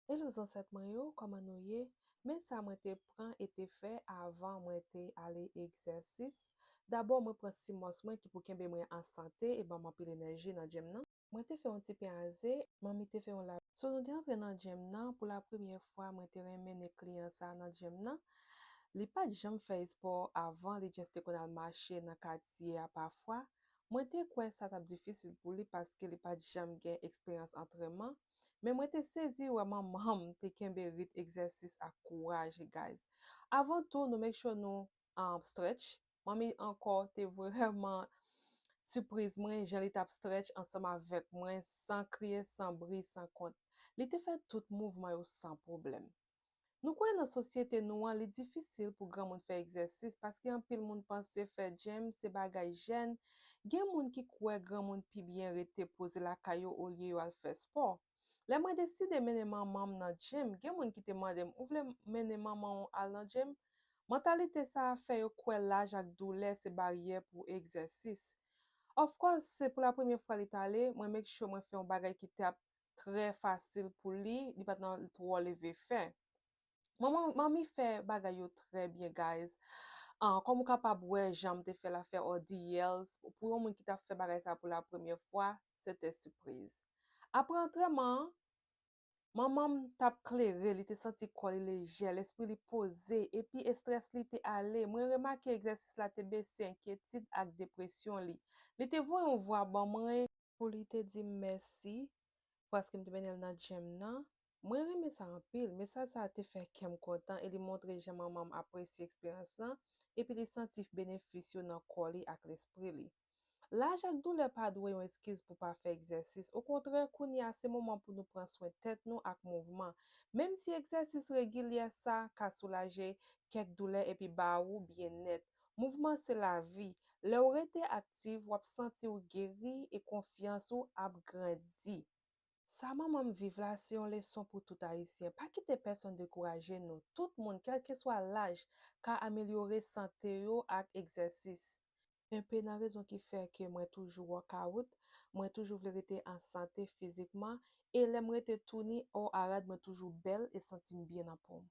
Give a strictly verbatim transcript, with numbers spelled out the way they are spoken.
Hello zansèt mwen yo, kòman nou ye? Men sa mwen te pran e te fè avan mwen te ale egzèsis. Dabò, mwen pran simòs mwen ki pou kenbe mwen an sante e ban m anpil enèji nan djèm nan. Mwen te fè yon ti pen a ze, manmi te fè yon la. So, nou te antre nan djèm nan. Pou la premyè fwa, mwen te renmen mennen kliyan sa a nan djèm nan. Li pa t janm fè espò avan, li just te konn al mache nan katye a pafwa. Mwen te kwè sa t ap difisil pou li paske li pa t janm gen eksperyans antrènman. Men mwen te sezi wè manman m te kenbe rit egzèsis ak kouraj li, guys. Avan tou, nou make sure nou um, stretch. Manmi ankò te vrèman sipriz mwen jan li t ap stretch ansanm avèk mwen san kriye, san bri, san kont. Li te fè tout mouvman yo san pwoblèm. Nou kwè nan sosyete nou an, li difisil pou granmoun fè egzèsis paske anpil moun panse fè djèm se bagay jèn. Gen moun ki kwè granmoun pi byen rete poze lakay yo olye yo al fè spò. Lè mwen deside mennen manman m nan djèm, gen moun ki te mande m, "Ou vle mennen manman w al nan djèm?" Mantalite sa a fè yo kwè laj ak doulè se baryè pou egzèsis. Of course, se pou la premyè fwa li t ale, mwen make sure mwen fè yon bagay ki t ap trè fasil pou li, li pa t nan twò leve fè. Manman, manmi fè bagay yo trè byen, guys. Ah, kòm ou kapab wè, jan m te fè l ap fè ordeals, pou yon moun ki t ap fè bagay sa pou la premyè fwa, se te sipriz. Apre antrèman an, manman m t ap klere, li te santi kò li lejè, lespri li poze, epi estrès li te ale. Mwen remake egzèsis la te bese enkyetid ak depresyon li. Li te voye yon vwa ban mwen pou li te di m mèsi paske m te mennen l nan djèm nan. Mwen renmen sa anpil. Mesaj sa a te fè kè m kontan e li montre jan manman m apresye eksperyans lan, epi li santi benefis yo nan kò li ak lespri li. Laj ak doulè pa dwe yon eskiz pou pa fè egzèsis. Okontrè, kounye a se moman pou nou pran swen tèt nou ak mouvman. Menm ti egzèsis regilye sa ka soulaje kèk doulè epi ba ou byennèt. Mouvman se lavi. Lè w rete aktif, w ap santi w geri e konfyans ou ap grandi. Sa manman m viv la se yon leson pou tout Ayisyen. Pa kite pèsonn dekouraje nou. Tout moun, kèlkeswa laj, ka amelyore sante yo ak egzèsis. Enpe nan rezon ki fè ke mwen toujou workout, mwen toujou vle rete an sante fizikman, e lè m rete touni, o arad mwen toujou bèl e santi m byen nan po m.